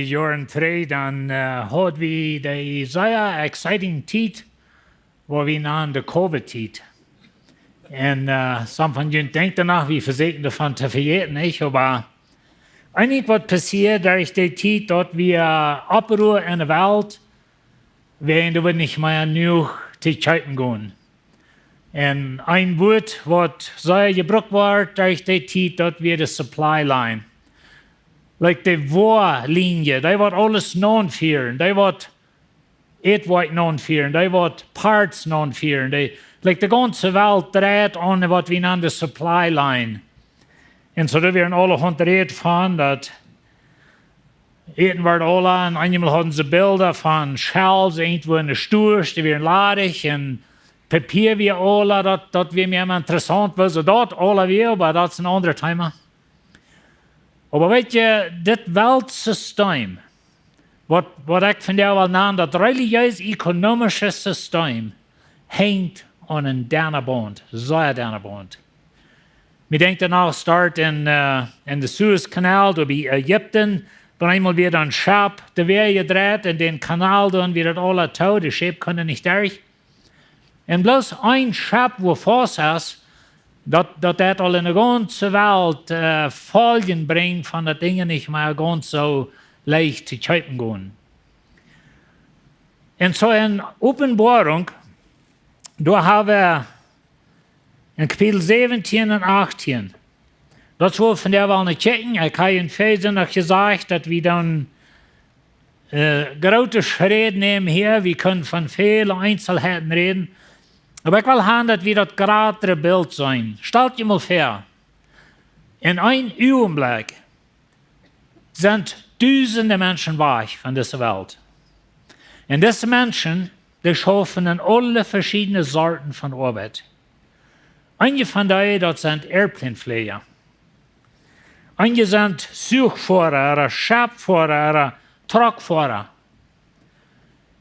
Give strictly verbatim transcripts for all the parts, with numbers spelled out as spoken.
Joaren trigj, dan, äh, haud wie dee sea exciting Tiet, waut wie nanden de Covid-Tiet. Un, äh, some von junt denkjen doano, wie vesieekjen doavon to vejäten, nich? Oba eent waut passieed derch dee Tiet, daut wia Opprua enne Welt, wäajen doa wia nich mea jenuach to kjeepen gonen. Un een Wuat waut sea jebrukt wort derch dee Tiet, daut wia de supply line. Like de Woalinje, dee waut aules naunfieren, dee waut Ätwoakj naunfieren, dee waut parts naunfieren, dee, like de gaunze Welt dreit aun waut wie nanen de supply line. Un soo doa wia aulahaunt Räd von daut Äten wort aula, un eenjemol hauden see Bilda von shelves, irjentwua enne Stores, dee wieren ladich, un Papia wia aula, daut, daut wia mie emma interessaunt, woo see daut aula wia, oba daut es een aundret Thema. Oba weet jie, dit Weltsystem, waut, waut ekj vondoag well nanen daut relijees-ekonomische System, henjt aun een denna Baunt, sea denna Baunt. Mie denkjt daut noch, start en, äh, en de Suezkanal, doa bie Ägipten, opp eemol wia een Schepp, dee wia jedreit, un dän Kanal, dan wia daut aula too, de Schepp kunnen nich derch. Un bloos een Schepp, waut faust es, daut, daut deit aul enne gaunze Welt, äh, Foljen brinjen von daut Dinja nich mea gaunz soo leicht to kjeepen gonen. Un soo en Openboarunk, doa hab wie en Kapitel säwentieen un achtieen. Daut es wua wie vondoag wellen no kjikjen. Ekj hab en Varsch noch jesajcht, daut wie dan, äh, groote Schräd nämen hia. Wie kjennen von väle Eenzelheiten räden. Oba ekj well han, daut wie daut jratre Bilt seenen. Stalt junt mol väa, en een Uagenblekj sent dusende Menschen wajch von dise Welt. Un dise Menschen, dee schaufen en aule veschiedne Sorten von Oabeit. Eenje von dee, daut sent Airplane-Fläaja. Eenje sent Zuchfoara, ooda Scheppfoara, ooda Truckfoara.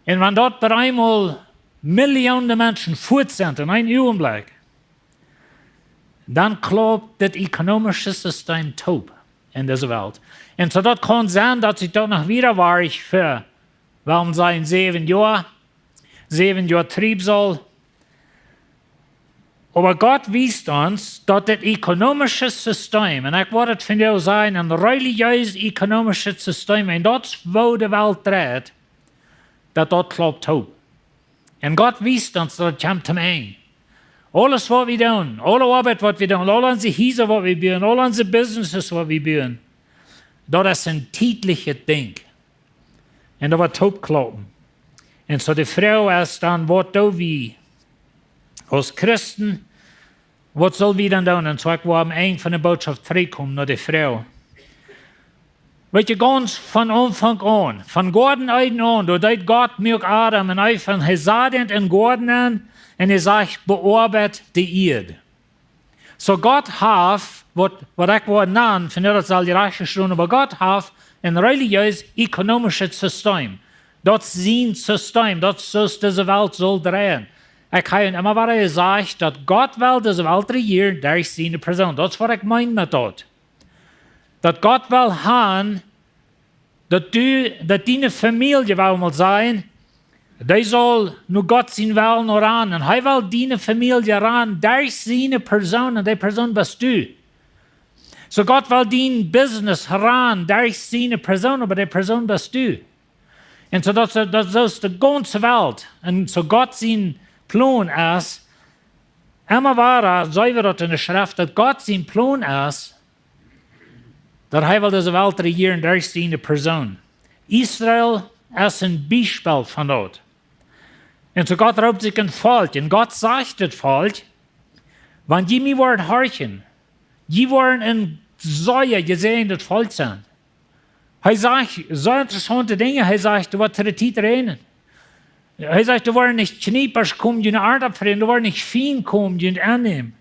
Un wan daut opp eemol Millioonen Menschen fuat sent en een Uagenblekj, dan klaupt daut ekonomische System toop en dise Welt. Un soo daut kaun sennen, daut sikj daut noch wieda woat fa, well wie sajen, säwen Joa, säwen Joa Triebsal. Oba Gott wiest ons, daut daut ekonomische System, un ekj wudd daut vondoag sajen, een relijees-ekonomischet System, un daut es woo de Welt dreit, daut daut klaupt toop. Un Gott wiest ons, daut kjemt toom Enj. Aules waut wie doonen, aule Oabeit waut wie doonen, aul onse Hiesa waut wie buen, aul onse businesses waut wie buen, daut es een tietlichet Dinkj. Un daut woat toop klaupen. Un soo de Froag es dan, waut doo wie aus Christen, waut sell wie dan doonen? Un soo ekj well aum Enj von de Bootschoft trigjkomen no de Froag. Weet jie, gaunz von Aunfank aun, von Goaden Eden aun, doa deed Gott muak Adam un Eva, un hee sad an em Goaden enenn, un hee säd: "Beoabeit de Ieed." Soo Gott haft, waut, waut ekj woa nanen, vondoag daut saul jerajcht stonen, oba Gott haft een relijees-ekonomischet System. Daut es sien System, daut es soo aus dise Welt saul dreien. Ekj hab emma wada jesajcht, daut Gott well dise Welt rejieren derch siene Persoon. Daut es waut ekj meen met daut. Daut Gott well han, daut du, daut diene Famielje, well wie mol sajen, dee saul no Gott sien Wellen rannen. Un hee well diene Famielje rannen derch siene Persoon, un dee Persoon best du. Soo Gott well dien business rannen derch siene Persoon, oba dee Persoon best du. Un soo daut, daut, daut es de gaunze Welt. Un soo Gott sien Plon es, emma wada, see wie daut en de Schreft, daut Gott sien Plon es, daut hee well dise Welt rejieren derch siene Persoon. Israel es een Biespel von daut. Un soo Gott roopt sikj een Volkj, un Gott sajcht daut Volkj: "Wan jie mie woaren horchen, jie woaren een sea jesäajendet Volkj sennen." Hee sajcht soo interessaunte Dinja, hee sajcht: "Doa woat to de Tiet räajnen." Hee sajcht: "Doa woaren nich Kjniepasch komen, june Arnt oppfräten, doa woaren nich Fiend komen, junt aunnämen."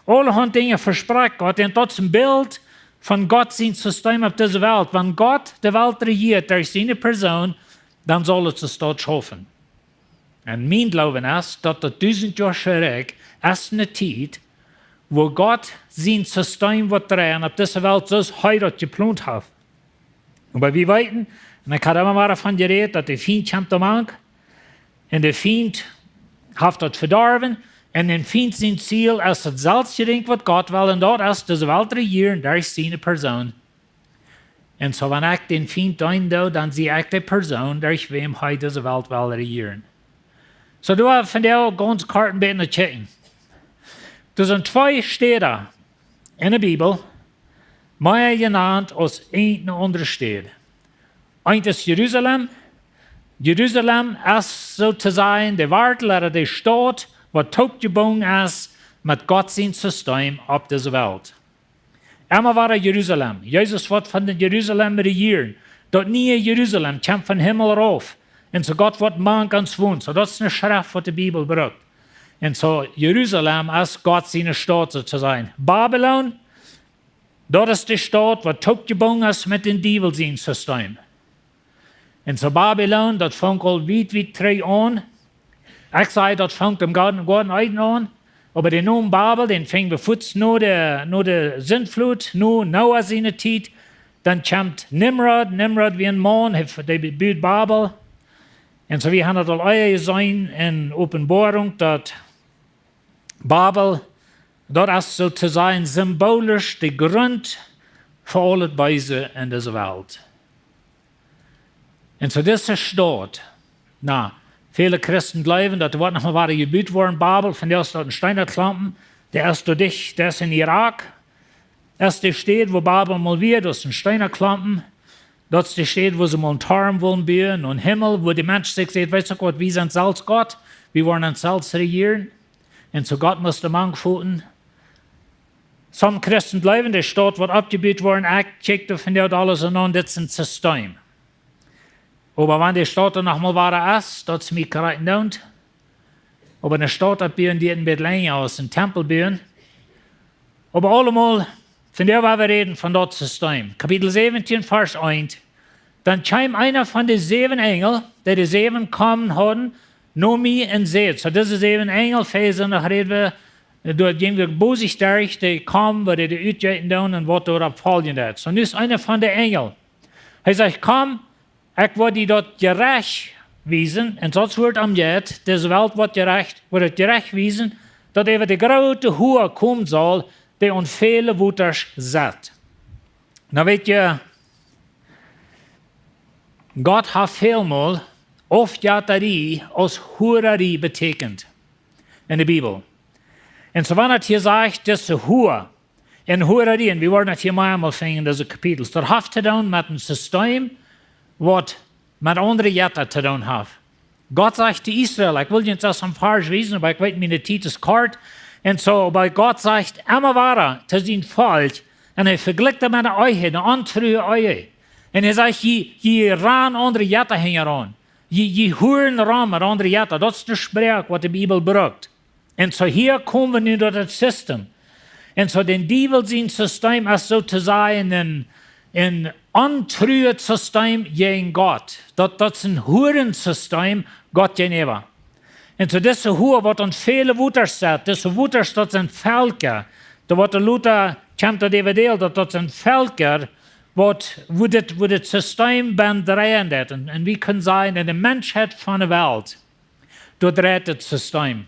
Aulahaunt Dinja vesprakjt Gott, un daut es een Bilt von Gott sien System opp dise Welt. Wan Gott de Welt rejieet derch siene Persoon, dan saul et soo staut schaufen. Un mien Gloowen es, daut daut dusent Joa Rikj es eene Tiet, wua Gott sien System woat dreien opp dise Welt, soo aus hee daut jeplont haft. Oba wie weeten, Un ekj hab emma wada von jerät, daut de Fient kjemt doa mank. Un de Fient haft daut vedorwen. Un dän Fient sien Ziel es daut selfst Dinkj, waut Gott well, un daut es dise Welt rejieren derch siene Persoon. Un soo, wan ekj dän Fient deenen doo, dan sie ekj de Persoon, derch wäm hee dise Welt well rejieren. Soo, doa von däa gaunz kort een bät no kjikjen. Doa sent twee Städen enne Bibel, mea jenant aus eene aundre Städ. Eent es Jerusalem. Jerusalem es, soo to sajen, de Wartel, ooda de Staut, waut toopjebungen es met Gott sien System opp dise Welt. Emma wada Jerusalem. Jesus woat von Jerusalem rejieren. Daut niee Jerusalem kjemt vom Himmel rauf. Un soo Gott woat mank ons wonen. Soo daut es eene Schreft, waut de Bibel brukt. Un soo Jerusalem es Gott siene Staut, soo to sajen. Babilon, daut es de Staut, waut toopjebungen es met dän Diewel sien System. Un soo Babilon, daut funk aul wiet, wiet trigj aun. Ekj saj, daut funk em Goaden, Goaden Eden aun. Oba de Nomen Babel, dän finj wie fuaz no de, no de Sintflut, no Noah siene Tiet. Dan kjemt Nimrod. Nimrod wia een Maun, hee, dee bud Babel. Un soo, wie haben daut aul ea jeseenen en Openboarunk, daut Babel, daut es, soo to sajen, symbolisch de Grunt fa aul daut Beese en dise Welt. Un soo dise Staut, na, väle Christen jleewen, daut woat noch mol wada jebut woaren, Babel, von doa es daut een Steenaklompen, dee es doa dicht, dee es en Irak, es de Städ, wua Babel mol wia, daut es een Steenaklompen, daut es de Städ, wua see mol een Torm wullen buen, un Himmel, wua de Mensch sikj sajcht, weetst uk waut, wie sent selfst Gott, wie woaren ons selfst rejieren. Un soo Gott must doa mank foten. Some Christen jleewen, de Staut woat oppjebut woaren, ekj kjikj doa von doa aules aun, dit es een System. Oba wan de Staut doa noch mol wada es, daut es mie krakjt endoont. Oba eene Staut oppbuen diet een bät lenja aus een Tempel buen. Oba aulemol, von doa woa wie räden, von daut System. Kapitel säwentieen, Varsch eent. Dan kjeem eena von de säwen Enjel, dee de säwen Komen hauden, no mie un säd. Soo dise säwen Enjel, Varsch eent, doa räd wie, doa jinj wie bosich derch, dee komen, woo dee utjeeten doonen un waut doaropp foljen deit. Soo nu es eena von de Enjel. Hee sajcht: Komm, ekj woa die daut Jerecht wiesen, un daut Wuat aum Jeit, dise Welt woat Jerecht, woa daut Jerecht wiesen, daut äwa de groote Hua komen saul, dee aun väle Wotasch sett. Nu weetst, Gott haft välmol Aufjettarie aus Hurarie beteakjent en de Bibel. Un soo wan et hia sajcht, dise Hua, un Hurarie, un wie woaren et hia meamol finjen en dise Kapitels, daut haft to doonen met een System, waut met aundre Jetta to doonen haft. Gott sajcht to Israel, ekj well junt daut aum Varsch wiesen, oba ekj weet, miene Tiet es kort. Un soo, oba Gott sajcht emma wada to sien Volkj, un hee vejlikjt daut met eene Ehe, eene ontrue Ehe. Un hee sajcht: Jie, jie ranen aundre Jetta hinjaraun. Jie, jie huaren rom met aundre Jetta. Daut es de Sproak, waut de Bibel brukt. Un soo hia komen wie nu daut System. Un soo dän Diewel sien System es, soo to sajen, een, een ontruet System jäajen Gott. Daut, daut es een Hurensystem Gott jäajenäwa. Un soo dise Hua woat aun väle Wotasch sett, dise Wotasch, daut sent Velkja. Doa woat lota, kjemt daut äwa däl, daut, daut sent Velkja, waut, wua dit, wua dit System bennen dreien deit. Un, un wie kjennen sajen, en de Menschheit von de Welt, doa dreit daut System.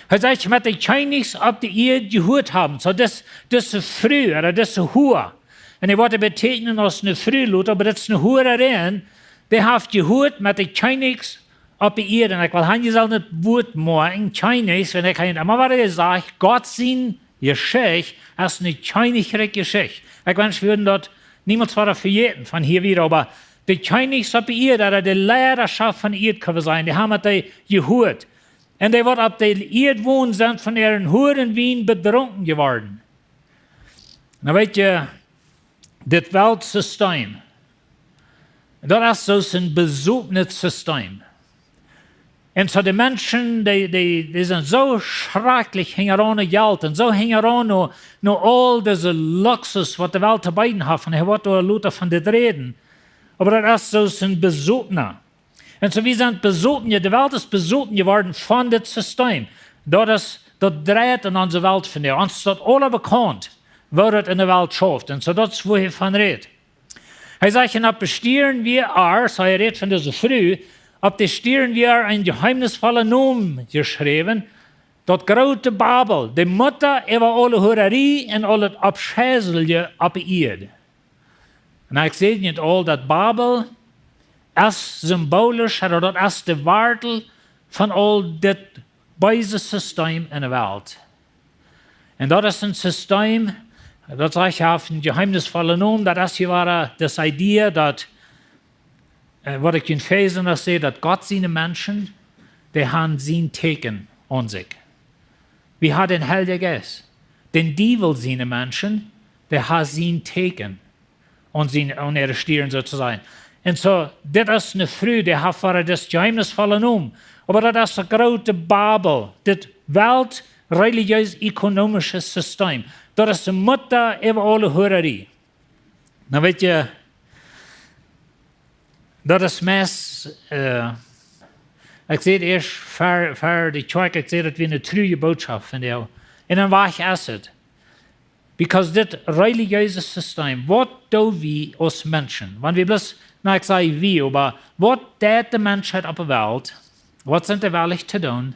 Hee sajcht: Met de Kjennichs opp de Ieed jehuat haben. Soo dis, dise Fru, ooda dise Hua. Un dee woat beteakjnen aus eene Fru, lota, oba daut es eene Hurarin, dee haft jehuat met de Kjennichs opp de Ieed. Un ekj well hia selfst daut Wuat moaken, Kjennichs, wan ekj hia emma wada saj, Gott sien Jeschicht es eene kjennichrikje Jeschicht. Ekj wensch, wie wudden daut niemols wada vejäten von hia wieda, oba de Kjennichs opp de Ieed, ooda de Leidaschoft von de Ieed, kjenn wie sajen, dee haben met dee jehuat. Un dee, waut opp de Ieed wonen, sent von äaren Hurenwien bedrunken jeworden. Nu weetst, dit Weltsystem, daut es soo een besopnet System. Un soo de Menschen, dee, dee, dee sent soo schrakjlich hinjaraun no Jelt un soo hinjaraun no, no aul dise Luxus, waut de Welt to beeden haft. Un hee woat doa lota von dit räden. Oba daut es soo een Besopna. Un soo, wie sent besopen, de Welt es besopen jeworden von dit System. Daut es, daut dreit en onse Welt vondoag. Ons es daut aula bekaunt, woo daut en de Welt schauft. Un soo, daut es, wua hee von rät. Hee sajcht, un opp de Stieren wia ar, soo hee rät von dise Fru, opp de Stieren wia ar een jeheemnisvolla Nomen jeschräwen, daut groote Babel, de Mutta äwa aule Hurarie un aul daut Aufscheisliche opp de Ieed. Un ekj säd nich aul, daut Babel es symbolisch, ooda daut es de Wartel von aul dit beese System en de Welt. Un daut es een System, daut sajcht, haft een jeheemnisvolla Nomen, daut es hia wada dise Idee, daut, äh, waut ekj en Efeesa noch säd, daut Gott siene Menschen, dee haben sien Tieekjen aun sikj. Wie haben dän Heiljen Jeist. Dän Diewel siene Menschen, dee haben sien Tieekjen aun sien, aun äare Stieren, soo to sajen. Un soo, dit es eene Fru, dee haft wada daut jeheemnisvolle Nomen. Oba daut es de groote Babel, dit weltrelijees-ekonomische System. Daut es de Mutta äwa aule Hurarie. Nu weet jie, daut es meist, äh, ekj säd ieescht ver, ver de Kjoakj, ekj säd, daut wia eene truarje Bootschoft von die. Un dan wajch es et. Because dit relijeese System, waut doo wie aus Menschen? Wan wie bloos, nu, ekj saj wie, oba waut deit de Menschheit opp de Welt? Waut sent dee wellich to doonen,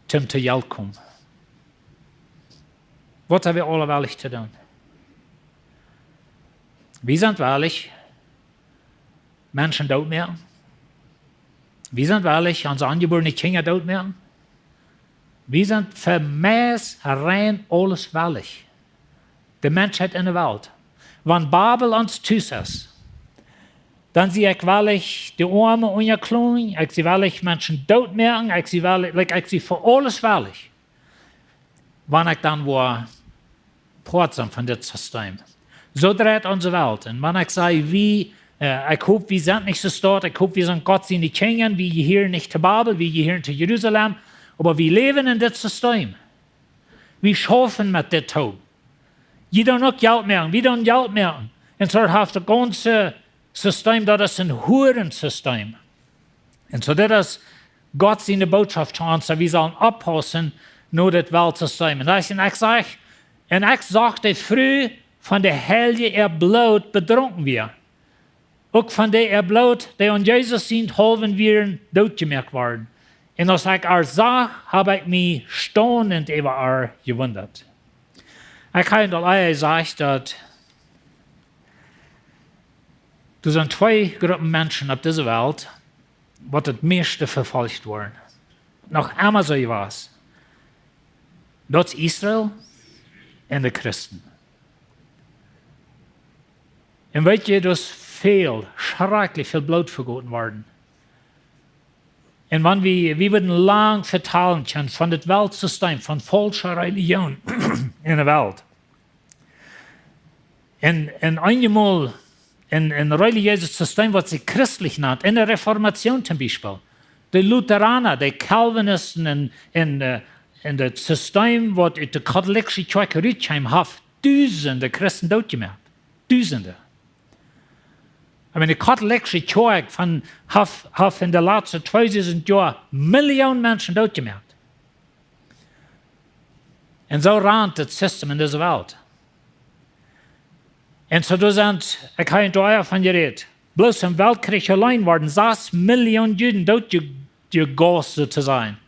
toom to Jelt komen? Waut sent wie aule wellich to doonen? Wie sent wellich, Menschen doot moaken. Wie sent wellich, onse aunjebuarne Kjinja doot moaken. Wie sent fa meist rein aules wellich. De Menschheit en de Welt. Wan Babel ons Tus es, dan sie ekj wellich, de Oame unjatoklonen, ekj sie wellich, Menschen doot moaken, ekj sie wellich, like, ekj sie fa aules wellich. Wan ekj dan woa Poat sennen von dit System. Soo dreit onse Welt. Un wan ekj saj, wie, äh, ekj hop, wie sent nich soo stoakj, ekj hop, wie sent Gott siene Kjinja, wie jehieren nich to Babel, wie jehieren to Jerusalem, oba wie läwen en dit System. Wie schaufen met dit toop. Jie doonen uk Jelt moaken, wie doonen Jelt moaken. Un soo haft daut gaunze System, daut es een Hurensystem. Un soo, dit es Gott siene Bootschoft to ons, daut wie sellen oppaussen no dit Weltsystem. Un ekj, un ekj saj, un ekj sach de Fru von de Heilje äa Bloot bedrunken wia. Uk von dee äa Bloot, dee aun Jesus sien Halwen wieren dootjemoakt worden. Un aus ekj ar sach, hab ekj mie staunent äwa ar jewundat. Ekj hab aul ea jesajcht, daut doa sent twee Gruppen Menschen opp dise Welt, waut daut mieeschte vefolcht woaren. Noch emma soo jewast. Daut es Israel un de Christen. Un weet jie, doa es väl, schrakjlich väl Bloot vegoten worden. Un wan wie, wie wudden lang vetalen kjennen von dit Weltsystem, von faulsche Relijoon en de Welt. Un, un eenjemol een, een relijeeset System, waut sikj christlich nant, en de Reformation toom Biespel. De Lutherana, de Calvinisten un, un, äh, un daut System, waut ut de kautolieksche Kjoakj rutkjeem, haft dusende Christen dootjemoakt. Dusende. Ekj meen, de kautolieksche Kjoakj von, haft, haft en de latste tweedusent Joa Millionen Menschen dootjemoakt. Un soo rant daut System en dise Welt. Un soo doa sent, ekj hab doa ea von jerät, bloos em Weltkjrich auleen worden sas Millionen Juden dootje-, jegaust, soo to sajen.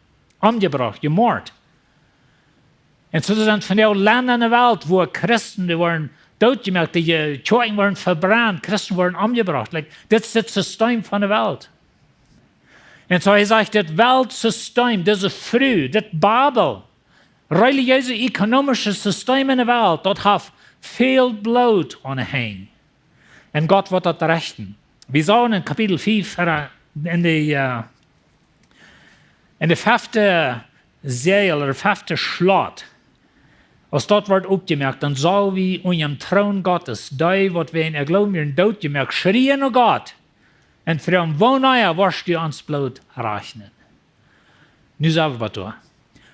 Omjebrocht, jemoakt. Un soo doa sent von de Lenda en de Welt, wua Christen, dee worden dootjemoakt, de Je-, Kjoakjen worden vebrennt, Christen worden omjebrocht. Like, dit es daut System von de Welt. Un soo, hee sajcht, dit Weltsystem, dise Fru, dit Babel, relijeese, ekonomische System en de Welt, daut haft väl Bloot aun de Henj. Un Gott woat daut rechten. Wie sagen en Kapitel fief, äh, en de, äh, en de fefte Säajel ooda fefte Schlot, aus daut woat opjemoakt, dan sell wie unja dän Troon Gottes, dee waut wie en äa Gloowen wieren dootjemoakt, schrieen no Gott un froagen: Wanea woascht du ons Bloot rajchten? Nu sent wie doa.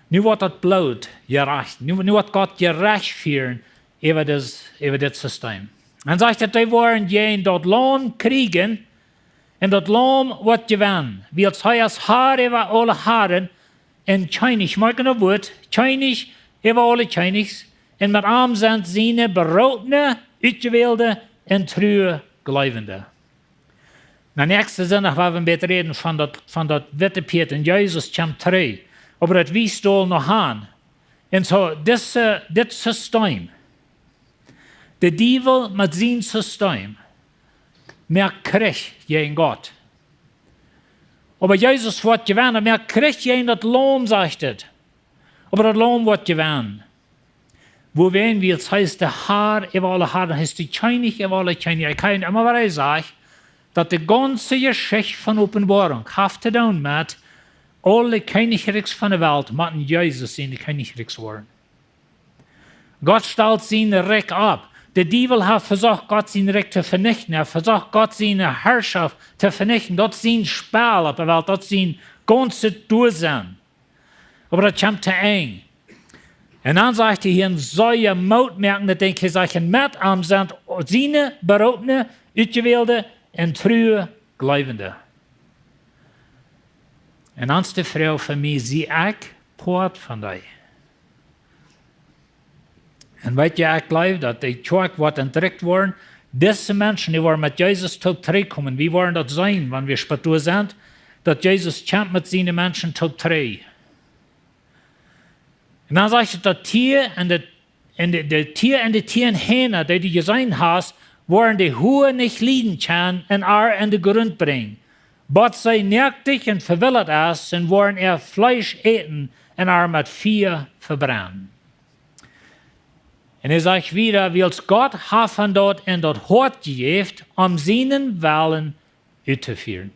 Nu woat daut Bloot jerajcht. Nu, nu woat Gott Jerecht fieren äwa dit, äwa dit System. Dan sajcht et, dee woaren jäajen daut Laum kjrieen un daut Laum woat jewennen. Wiels hee es Har äwa aule Haren un Kjennich, moakj daut Wuat, Kjennich äwa aule Kjennichs, un met am sent siene berofne, utjewälde un true Gleewende. Na, näakjsten Sindach woa wie bät räden von daut, von daut witte Pieet un Jesus kjemt trigj. Oba daut wiest aul noch aun. Un soo, dise, dit System, de Diewel met sien System, moakt Kjrich jäajen Gott. Oba Jesus woat jewennen, moakt Kjrich jäajen daut Laum, sajcht et. Oba daut Laum woat jewennen. Wuarom? Wiels hee es de Har äwa aule Harn, hee es de Kjennich äwa aule Kjennichs. Ekj hab emma wada jesajcht, daut de gaunze Jeschicht von Openboarunk haft to doonen met aule Kjennichrikjs von de Welt motten Jesus siene Kjennichrikjs woaren. Gott stalt sien Rikj opp. De Diewel haft vesocht, Gott sien Rikj to venichten. Hee haft vesocht, Gott siene Harschoft to venichten. Daut es sien Spell opp de Welt, daut es sien gaunzet Doasennen. Oba daut kjemt to Enj. Un dan sajcht hee hia een sea mootmoakjendet Dinkj, hee sajcht, un met am sent siene Beroopne, Utjewälde un true Gleewende. Un dan es de Froag fa mie, sie ekj Poat von dee? Un weet jie, ekj jleew, daut de Kjoakj woat entdrekjt woaren. Dise Menschen, dee woaren met Jesus toop trigjkomen. Wie woaren daut seenen, wan wie späta sent, daut Jesus kjemt met siene Menschen toop trigj. Un dan sajcht et, daut Tia un de, un de, de Tia un de tieen Heena, dee du jeseenen hast, woaren de Hoa nich lieden kjennen un ar en de Grunt brinjen, bat see noaktich un vewillat es, un woaren äa Fleesch äten un ar met Fia vebrennen. Un hee sajcht wieda, wiels Gott haft an daut en daut Hoat jejäft, om sienen Wellen uttofieren.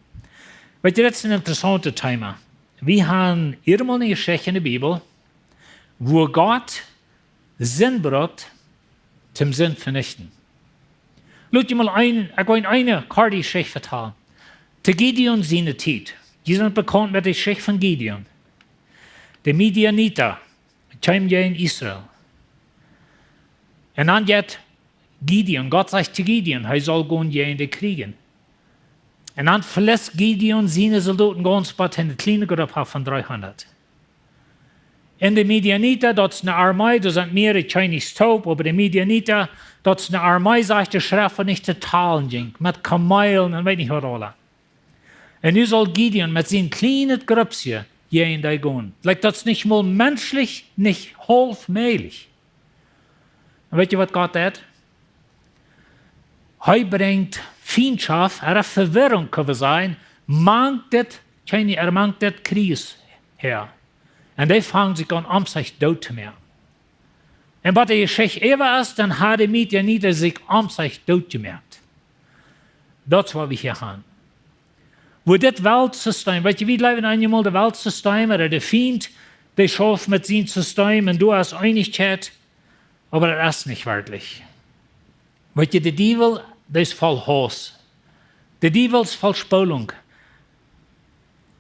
Weet jie, daut es een interessauntet Thema. Wie haben hia mol eene Jeschicht en de Bibel, wua Gott Sind brukt, toom Sind venichten. Lot mie mol een, ekj well eene korte Jeschicht vetalen. To Gideon siene Tiet. Jie sent bekaunt met de Jeschicht von Gideon. De Midianita kjeemen jäajen Israel. Un dan jeit Gideon, Gott sajcht to Gideon, hee saul gonen jäajen dee kjrieen. Un dan veliet Gideon siene Soldoten gaunz, bat hee ne kjliene Grupp haft von dreehundat. Un de Midianita, daut es ne Armee, doa sent mearere Kjennichs toop, oba de Midianita, daut es ne Armee, sajcht de Schreft, waut nich to talen jinkj, met Kameelen un weet nich waut aula. Un nu saul Gideon met sien kjlienet Gruppsje jäajen dee gonen. Like, daut es nich mol menschlich, nich haulf mäajlich. Un weet jie, waut Gott deit? Hee brinjt Fientschoft, ooda Vewirrunk, kjenn wie sajen, mank dit, kjenn jie, mank dit Kjrieesh häa. Un dee fangen sikj aun, om sikj doot to moaken. Un waut de Jeschicht äwa es, dan haben de Midianita sikj om sikj doot jemoakt. Daut es waut wie hia haben. Wua dit Weltsystem, weet jie, wie jleewen eenjemol, de Weltsystem, ooda de Fient, dee schauft met sien System un doa es Eenichkjeit, oba daut es nich werkjlich. Weet jie, de Diewel, dee es voll Hauss. De Diewel es voll Spolunk.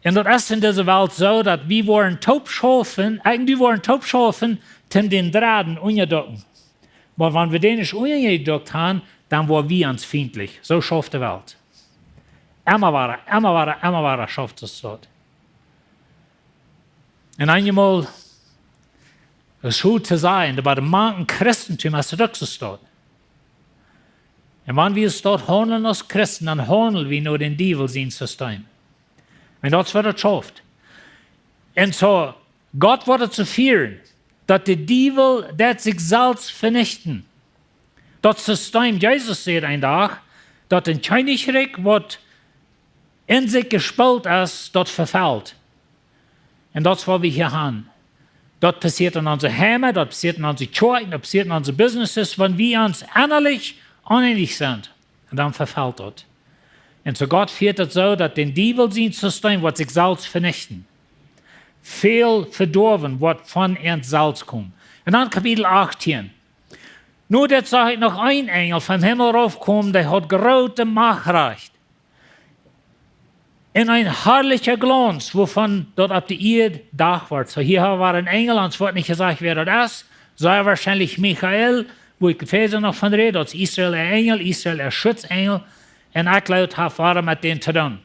Un daut es en dise Welt soo, daut wie woaren toop schaufen, eejentlich woaren toop schaufen, toom dän dredden unjaducken. Oba wan wie dän nich unjajedukt haben, dan woa wie ons fientlich. Soo schauft de Welt. Emma wada, emma wada, emma wada schauft et soo. Un eenjemol, daut es goot to sajen, oba mank em Christentum es et uk soo. Un wan wie soo haundlen aus Christen, dan haundlen wie no dän Diewel sien System. Un daut es waut et schauft. Un soo, Gott woat et soo fieren, daut de Diewel, dee sikj selfst venichten. Daut System, Jesus säd een Dach, daut een Kjennichrikj, waut en sikj jespolt es, daut vefelt. Un daut es waut wie hia haben. Daut passieet en onse Heime, daut passieet en onse Kjoakjen, daut passieet en onse Businesses, wan wie ons ennalich oneenich sent, dan vefelt daut. Un soo Gott fieet et soo, daut dän Diewel sien System woat sikj selfst venichten. Väl Vedoawen woat von ons selfst komen. Un dan Kapitel achtieen. Nu, doa sach ekj noch een Enjel vom Himmel raufkomen, dee haud groote Macht, Rajcht. Un een harlicha Glaunz, wuavon daut opp de Ieed Dach wort. Soo, hia haben wie een Enjel, ons woat nich jesajcht, wäa daut es. Sea woascheinlich Michael, wua ekj väa noch von räd, daut es Israel äa Enjel, Israel äa Schutzenjel. Un ekj jleew, haft waut met dän to doonen.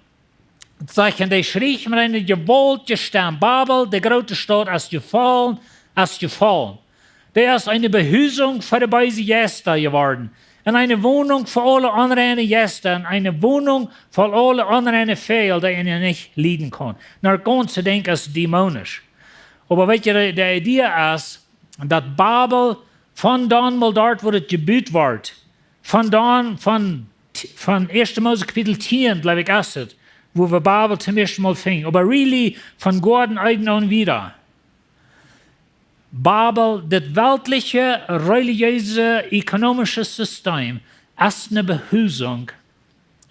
Daut sajcht, un dee schrieech met eene jewaultje Stemm: Babel, de groote Staut, es jefollen, es jefollen. Dee es eene Behusunk fa de beese Jeista jeworden. En eene Wonunk fa aule onreine Jeista, en eene Wonunk fa aule onreine Väajel, dee eena nich lieden kaun. Daut gaunze Dinkj es dämonisch. Oba weet jie, de, de Idee es, daut Babel, von dan mol doat, wua daut jebut wort, von dan, von, von Ieeschte Mose Kapitel tieen, jleew ekj, es et, wua wie Babel toom ieeschten Mol finjen. Oba really von Goaden Eden aun wieda. Babel, daut weltliche, relijeese, ekonomische System, es eene Behusunk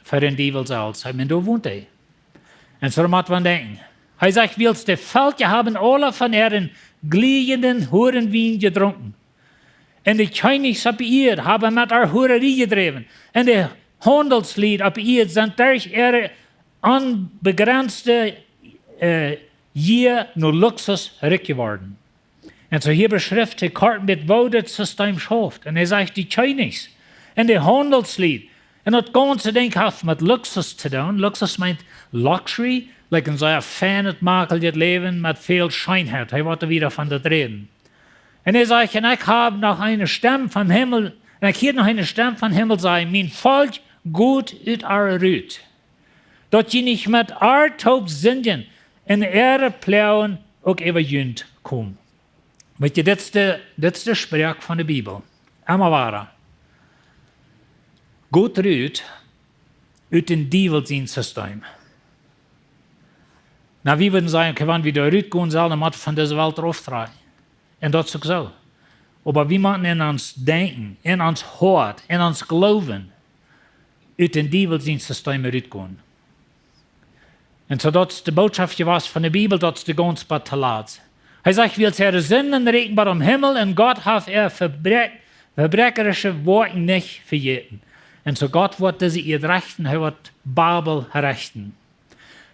fa dän Diewel selfst. Ekj meen, doa wont hee. Un soo mott eena denkjen. Hee sajcht, wiels de Velkja haben aule von äaren gliejenden Hurenwien jedrunken. Un de Kjennichs opp de Ieed haben met äare Hurerie jedräwen. Un de Haundelslied opp de Ieed sent derch äare onbegrenzte, äh, Jia no Luxus rikj jeworden. Un soo hia beschrift hee kort met, woo daut System schauft. Un hee sajcht, de Kjennichs un de Haundelslied. Un daut gaunze Dinkj haft met Luxus to doonen. Luxus meent luxury, like een sea feinet, maklijet Läwen met väl Scheenheit. Hee woat doa wieda von daut räden. Un hee sajcht, un ekj hab noch eene Stemm vom Himmel, un ekj hieed noch eene Stemm vom Himmel sajen: Mien Volkj, got ut äa rut, daut jie nich met äa toop sindjen un äare Ploagen uk äwa junt komen. Weet jie, dit es de, dit es de Sproak von de Bibel. Emma wada. Got rut ut dän Diewel sien System. Nu, wie wudden sajen, okay, wan wie doa rutgonen sellen, dan mott wie von dise Welt rauf träden. Un daut es uk soo. Oba wie motten en ons Denkjen, en ons Hoat, en ons Gloowen ut dän Diewel sien System rutgonen. Un soo daut es de Bootschoft jewast von de Bibel, daut es de gaunz bat toolatst. Hee sajcht, wiels äare Sinden rieekjen bat em Himmel un Gott haft äare Vebräakj-, vebräakjarische Woakjen nich vejäten. Un soo Gott woat dise Ieed rechten, hee woat Babel rechten.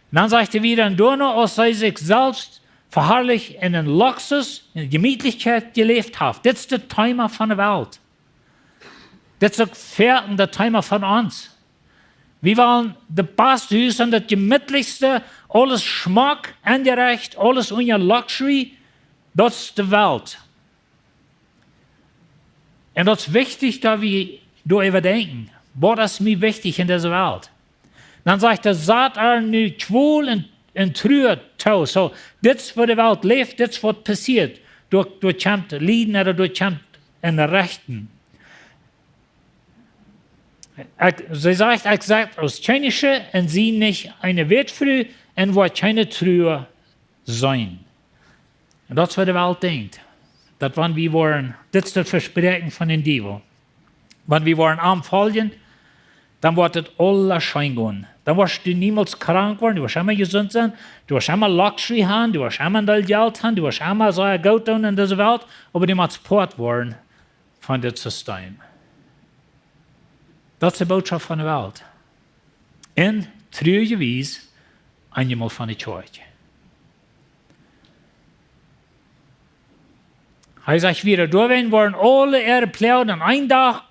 Un dan sajcht hee wieda, un doano, aus see sikj selfst veharlichen un en Luxus, en Jemietlichkjeit jeläft haft. Dit es daut Thema von de Welt. Dit es uk foaken daut Thema von ons. Wie wellen daut baste Hus un daut jemietlichste, aules schmock enjerecht, aules unja luxury. Daut es de Welt. Un daut es wichtich, daut wie doaräwa denkjen. Waut es mie wichtich en dise Welt? Dan sajcht hee, sat äa nu Kjwol un, un Trua too. Soo, dit es woo de Welt läft, dit es waut passieet. Doa, doa kjemt Lieden, ooda doa kjemt een Rechten. Ekj, see sajcht, ekj saj aus Kjennische un sie nich eene Wätfru un woa kjeene Trua seenen. Un daut es waut de Welt denkjt. Daut wan wie woaren, dit es daut Vespräakjen von dän Diewel. Wan wie woaren am foljen, dan woat et aules scheen gonen. Dan woascht du niemols krank woaren, du woascht emma jesunt sennen, du woascht emma luxury haben, du woascht emma väl Jelt haben, du woascht emma sea goot doonen en dise Welt, oba du motst Poat woaren von dit System. Daut es de Bootschoft von de Welt. Un truajewies eenjemol von de Kjoakj. Hee sajcht wieda, doawäajen woaren aule äare Ploagen en een Dach,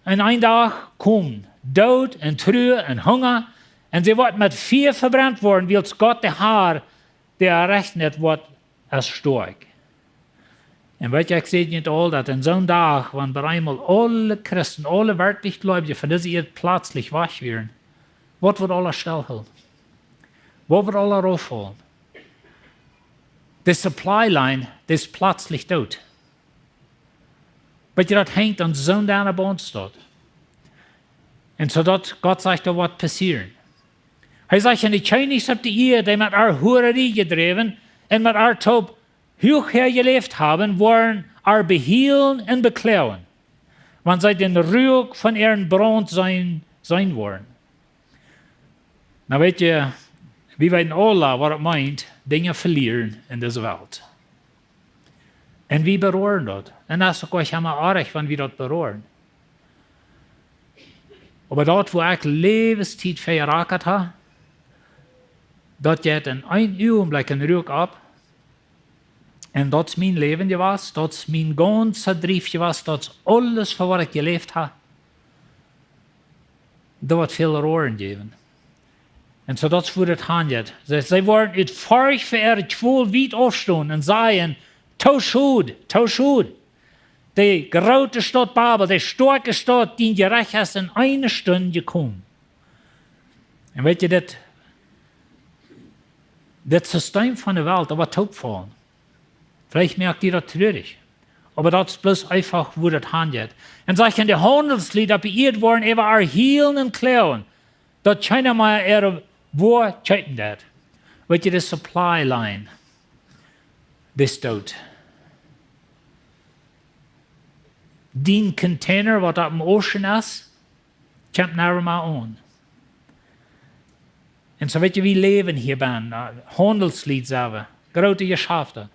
en een Dach komen. Doot un Trua un Hunga. Un see woaren met Fia vebrent woaren, wiels Gott de Har, dee äa Recht nich woat aus stoakj. Un weet jie, ekj säd nich aul, daut en soon Dach, wan bie eemol aule Christen, aule werkjlich Gleubje von dise Ieed pletslich wajch wieren, waut woat aules stellhoolen? Waut woat aules rauffaulen? De supply line, dee es pletslich doot. Weet jie, daut henjt aun soon denne Boon doa. Un soo daut Gott sajcht, doa woat passieren. Hee sajcht, un de Kjennichs opp de Ieed, dee met äare Hurerie jedräwen un met äa toop huach häa jeläft haben, woaren äa behielen un bekloagen, wan see dän Ruak von äaren Braunt seenen, seenen woaren. Nu weet jie, wie weeten aule, waut et meent, Dinja velieren en dise Welt. Un wie beroaren daut. Un daut es uk nich emma oajch, wan wie daut beroaren. Oba daut, wua ekj Läwenstiet fa jerakat hab, daut jeit en een Uagenblikj een Ruak opp. Un daut es mien Läwen jewast, daut es mien gaunza Drift jewast, daut es aules, fa waut ekj jeläft hab. Doa woat väl Roaren jäwen. Un soo daut es wua daut hanjeit. See, see woaren ut Forcht fa äare Kjwol wiet aufstonen un sajen: Too schod, too schod. De groote Staut Babel, de stoakje Staut, dien Jerecht es en eene Stund jekomen. Un weet jie, dit, dit System von de Welt, daut woat toopfaulen. Veleicht moakt die daut trurich. Oba daut es bloos eefach, woo daut hanjeit. Un sajcht, un de Haundelslied opp de Ieed woaren äwa äa hielen un kloagen, daut kjeena mea äare Woa kjeepen deit. Weet jie, de supply line, dee es doot. Dien container, waut opp dän Ozean es, kjemt never mea aun. Un soo weet jie, wie läwen hia bie, äh, Haundelslied selfst, groote Jeschafte.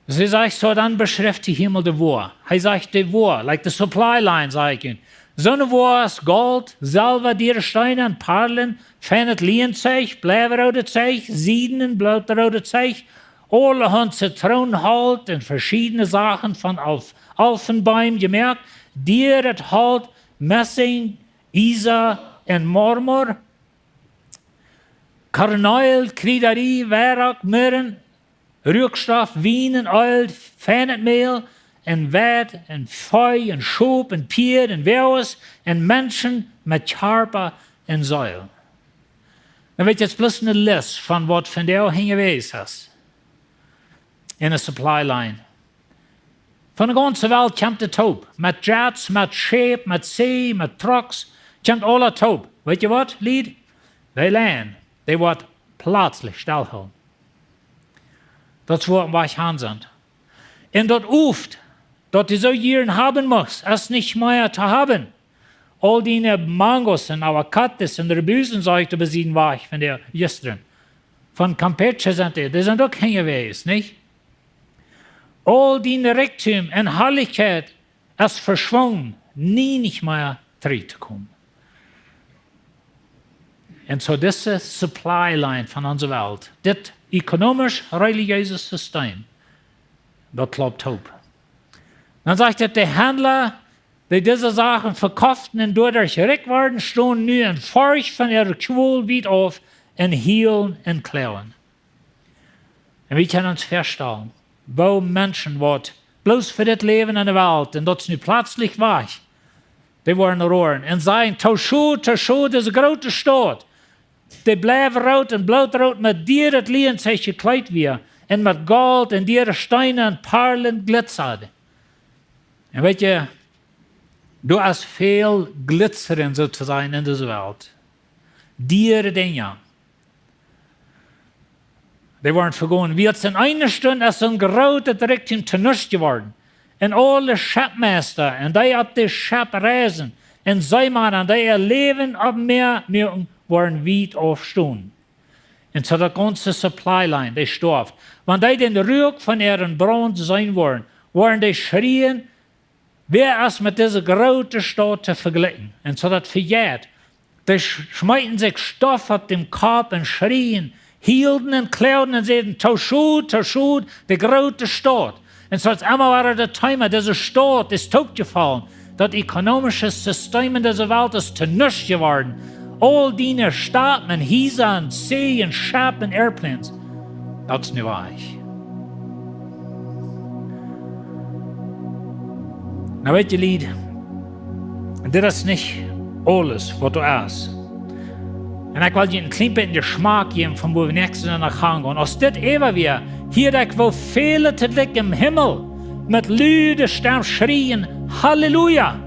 See sajcht soo, dan beschrift hee hia mol de Woa. Hee sajcht de Woa, like de supply line, sajcht hee. Soone Woa es Golt, Selwa, diere Steena un Parlen, feinet Lienzeich, bleiwrodet Zeich, Sieden un blutroodet Zeich, aulahaunt Zitronenholt un veschiedne Sachen von Alf-, Alfenbeem jemoakt, dieet Holt, Messing, Iesa un Marmor, Karneel, Kjriedree, Weirak, Mirren, Ruakstoff, Wien un Eelj, feinet Mäl, un Weit, un Vee, un Schop, un Pieed, un Woages, un Menschen met Kjarpa un Seel. Dan weet jie, daut es bloos eene List von waut vondoag hia jewast es. En de supply line. Von de gaunze Welt kjemt et toop. Met Jets, met Scheep, met See, met Trucks. Kjemt aules toop. Weet jie waut, Lied? Dee line, dee woat pletslich stellhoolen. Daut es wua wie aum Wajch han sent. Un daut Uft, daut du soo jieren haben must, es nich mea to haben. Aul diene Mangos un Avocados un Rebusen, sach ekj, dee sent wajch von de jistren. Von Campeche sent dee, dee sent uk hinjawäajes, nich? Aul dien Rikjdom un Harlichkjeit es veschwungen, nie nich mea trigj to komen. Un soo dise supply line von onse Welt, dit ekonomisch-relijeese System, daut klaupt toop. Dan sajcht et, de Haundla, dee dise Sachen vekoften un doaderch rikj worden, stonen nu en Forcht von äare Kjwol wiet auf un hielen un kloagen. Un wie kjennen ons väastalen, woo Menschen waut bloos fa dit Läwen en de Welt, un daut es nu pletslich wajch, dee woaren roaren un sajen: "To Schod, to Schod, dise groote Staut, dee blift root un blootroot, met dieret Lienzeich jekjleet wia, un met Golt un diere Steena un Parlen glitzad." Un weet jie, doa es väl Glitzren, soo to sajen, en dise Welt. Diere Dinja, dee woaren vegonen. Wiels en eene Stund es soon grootet Rikjdom to nuscht jeworden. Un aule Schepmeista, un dee opp de Schepp reisen, un Seemana, un dee äa Läwen opp Mäa muaken, woaren wiet aufstonen. Un soo daut gaunze supply line, dee stoaft. Wan dee dän Ruak von äaren Braunt seenen woaren, woaren dee schrieen: "Wäa es met dise groote Staut to vejlikjen?" Un soo daut vejeit, dee sch-, schmeeten sikj Stoff opp dän Kopp un schrieen, hielden un kloagen un säden: "To Schod, to Schod, dee groote Staut." Un soo es emma wada daut Thema, dise Staut es toopjefollen. Daut ekonomische System en dise Welt es to nuscht jeworden. Aul diene Staten un Hiesa un See un Schepp un airplanes, daut es nu wajch. Nu weet jie, Lied, dit es nich aules waut doa es. Un ekj well junt een kjlien bät Jeschmak jäwen von wua wie näakjsten Sindach han gonen. Aus dit äwa wia, hieed ekj, woo väle toojlikj em Himmel met lude Stemm schrieen: "Halleluja!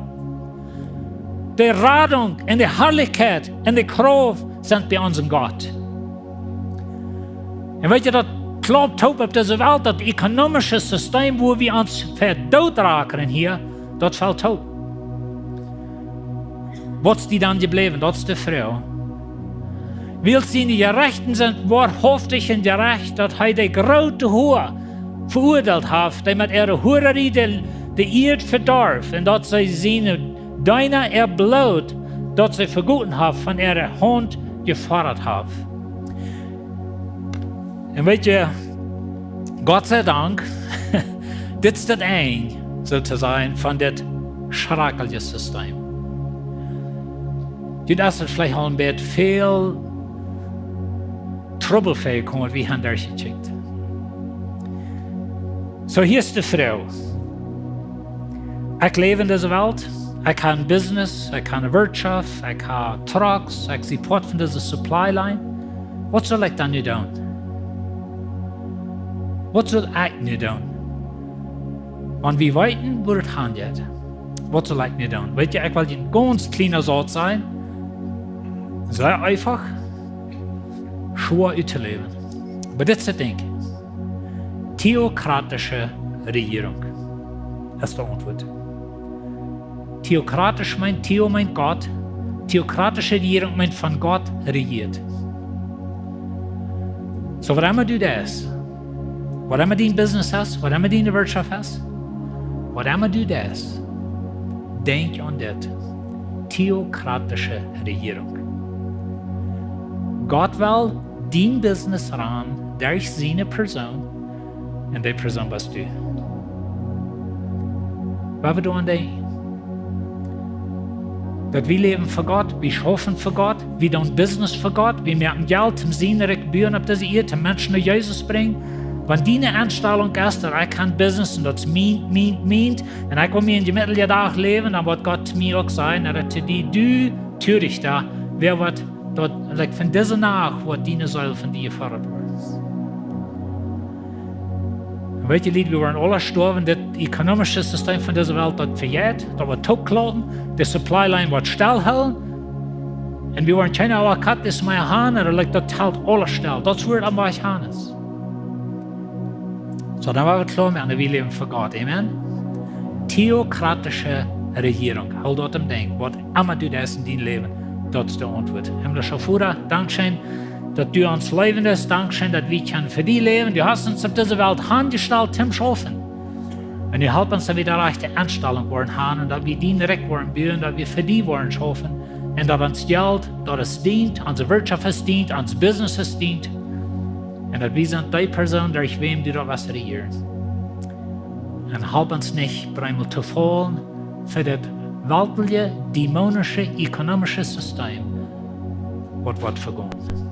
De Radunk un de Harlichkjeit un de Krauft sent bie onsen Gott." Un weet jie, daut klaupt toop opp dise Welt, daut ekonomische System, wua wie ons fa doot rakjnen hia, daut felt toop. Waut es die dan jebläwen? Daut es de Froag. Wiels siene Jerechten sent woarhauftich un jerecht, daut hee de groote Hoa veuadeelt haft, dee met äare Huararie de, de Ieed vedorf, un daut see siene Deena äa Bloot, daut see vegoten haft, von äare Haunt jefoddat haft. Un weet jie, Gott sei Dank, dit es daut Enj, soo to sajen, von dit schrakjelje System. Dit es veleicht aul een bät väl Trubbel väajekomen, waut wie han derchjekjikjt. Soo, hia es de Froag. Ekj läw en dise Welt, ekj hab een Business, ekj hab eene Wirtschaft, ekj hab Trucks, ekj sie Poat von dise Supply Line. Waut saul ekj dan nu doonen? Waut saul ekj nu doonen? Wan wie weeten, wua daut han jeit, waut saul ekj nu doonen? Weet jie, ekj well junt gaunz kjliene Sachen sajen. Sea eefach, schwoa uttoläwen. Oba dit es daut Dinkj. Theokratische Rejierunk es de Auntwuat. Theokratisch meent, Theo meent Gott. Theokratische Rejierunk meent von Gott rejieet. Soo, waut emma du deist, waut emma dien Business es, waut emma diene Wirtschaft es, waut emma du deist, denkj aun dit. Theokratische Rejierunk. Gott well dien Business rannen derch siene Persoon, un dee Persoon best du. Woa wie doaraun denkjen, daut wie läwen fa Gott, wie schaufen fa Gott, wie doonen Business fa Gott, wie moaken Jelt, om sien Rikj buen opp dise Ieed, om Menschen no Jesus brinjen. Wan diene Enstalunk es, daut ekj kaun Business un daut es mien, mien, mien, un ekj well mie een jemietlichen Dach läwen, dan woat Gott mie uk sajen, daut to die, du Törichta, wäa woat daut, like, von dise Nacht woat diene Seel von die jefodat woaren. Un weet jie, Lied, wie woaren aula stoawen, dit ökonomische System von dise Welt, daut vejeit, daut woat toopkloppen, de Supply Line woat stellhoolen. Un wie woaren kjeene Avocats mea han, un, like, daut helt aules stell. Daut es wua et aum Wajch han es. Soo, dan woa wie kloa moaken, wie läwen fa Gott. Amen. Theokratische Rejierunk. Hool daut em Denkj. Waut emma du deist en dien Läwen, daut es de Auntwuat. Himmlischa Voda, dankscheen, daut du ons leewen deist. Dankscheen, daut wie kjennen fa die läwen. Du hast ons opp dise Welt hanjestalt, om to schaufen. Un nu help ons, daut wie de rajchte Enstalunk woaren han un daut wie dien Rikj woaren buen, daut wie fa die woaren schaufen. Un daut ons Jelt, daut es dient, onse Wirtschaft es dient, ons Business es dient. Un daut wie sent dee Persoon, derch wäm du daut west rejieren. Un help ons nich, Bremel, to faulen fa daut weltliche, dämonische, ökonomische System, waut woat vegonen.